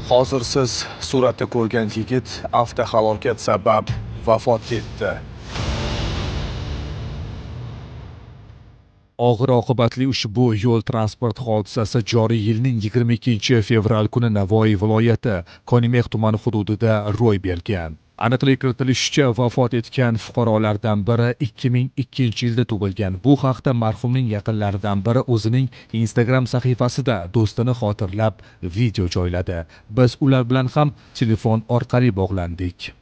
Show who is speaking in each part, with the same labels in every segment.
Speaker 1: Hozir siz suratda ko'rgan yigit avtohalokat sabab vafot etdi. Og'ir oqibatli ushbu yo'l transport hodisasi joriy yilning 22 fevral kuni Navoiy viloyati Konimex tumani hududida ro'y bergan. Aniqlik kiritilishicha, vafot etgan fuqarolardan biri 2002-yilda tug'ilgan. Bu haqda marhumning yaqinlaridan biri o'zining Instagram sahifasida do'stini xotirlab video joyladi. Biz ular bilan ham telefon orqali bog'landik.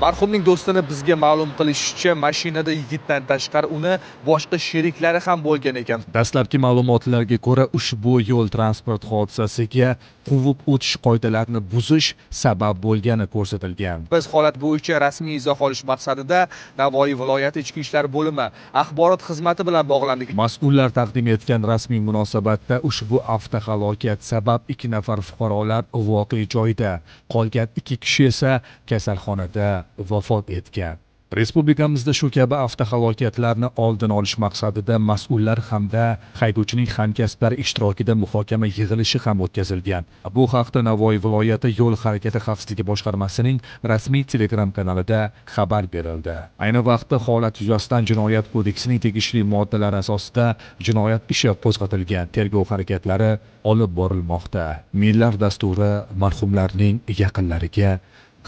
Speaker 1: Marhumning do'stini bizga ma'lum qilishicha, mashinada yigitdan tashqari uni boshqa sheriklari ham bo'lgan ekan. Dastlabki ma'lumotlarga ko'ra, ushbu yo'l transport hodisasiga quvib o'tish qoidalarini buzish sabab bo'lgani ko'rsatilgan. Biz holat bo'yicha rasmiy izoh olish maqsadida Navoiy viloyati Ichki ishlar bo'limi axborot xizmati bilan bog'landik. Mas'ullar taqdim etgan rasmiy munosabatda ushbu avtohalokat sabab 2 nafar fuqarolar voqea joyida, qolgan 2 kishi esa kasalxonada vafot etgan. Respublikamizda shu kabi avtohalokatlarni oldini olish maqsadida mas'ullar hamda haydovchining hamkasblari ishtirokida muhokama yig'ilishi ham o'tkazilgan. Bu haqda Navoiy viloyati yo'l harakati xavfsizligi boshqarmasining rasmiy Telegram kanalida xabar berildi. Ayni vaqtda holat yuzasidan Jinoyat kodeksining tegishli moddalari asosida jinoyat ishi qo'zg'atilgan, tergov harakatlari olib borilmoqda. Millar dasturi marhumlarning yaqinlariga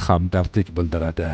Speaker 1: hamdardlik bildiradi.